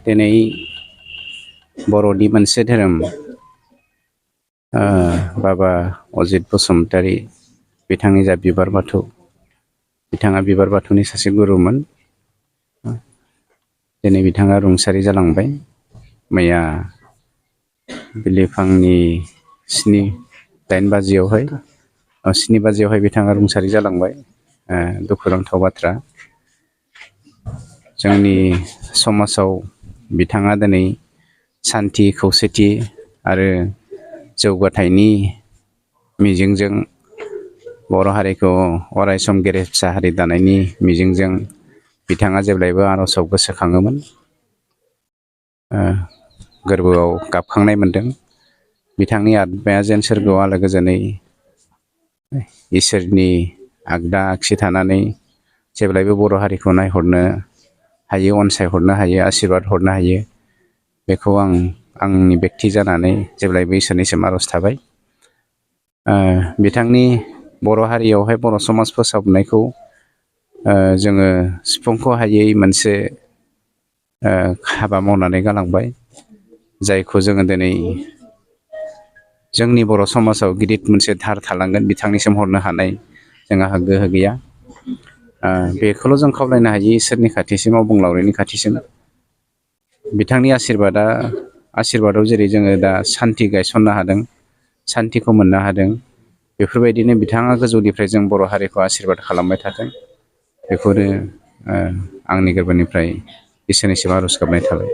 दिनै बर'नि मोनसे धोरोम बाबा अजित बसुमतारी बिथांनि जा बिबार बाथौ, बिथाङा बिबार बाथौनि सासे गुरुमोन। दिनै बिथाङा रुंसारि जालांबाय। मैया बिलिफांनि 7-8 बाजियावहाय बिथाङा रुंसारि जालांबाय। दुखुनांथाव बाथ्रा। जोंनि समाजाव बिथाङा दिनै सान्थि, खौसेथि आरो जौगाथायनि मिजिंजों बर' हारिखौ अरायसम गेरेमसा हारि दानायनि मिजिंजों बिथाङा जेब्लायबो आर'जआव गोसोखाङोमोन। गोरबोआव गाबखांनाय मोन्दों। बिथांनि आत्माया जेन सोरगोआव आलो गोजोनै इसोरनि आगदा आगसि थानानै जेब्लायबो बर' हारिखौ नायहरनो हायो, अनसायहरनो हायो, आशीर्बाद हरनो हायो, बेखौ आंनि बेक्ति जानानै जेब्लायबो इसोरनिसिम आर'ज थाबाय। बिथांनि बर' हारियावहाय बर' समाज फोसाबनायखौ जोङो सिफुंख' हायै मोनसे हाबा मावनानै गालांबाय, जायखौ जोङो दिनै जोंनि बर' समाजाव गिदिर मोनसे धार थालांगोन बिथांनिसिम हरनो हानाय जोंहा गोहो गैया। बेखौल' जों खावलायनो हायो इसोरनि खाथिसिम, अबंलावरिनि खाथिसिम। बिथांनि आशीर्बादाव जेरै जोङो दा सान्थि गायसननो हादों, सान्थिखौ मोननो हादों, बेफोरबायदिनो बिथाङा गोजौनिफ्राय जों बर' हारिखौ आशीर्बाद खालामबाय थाथों। बेखौनो आंनि गोरबोनिफ्राय इसोरनिसिम आर'ज गाबनाय थाबाय।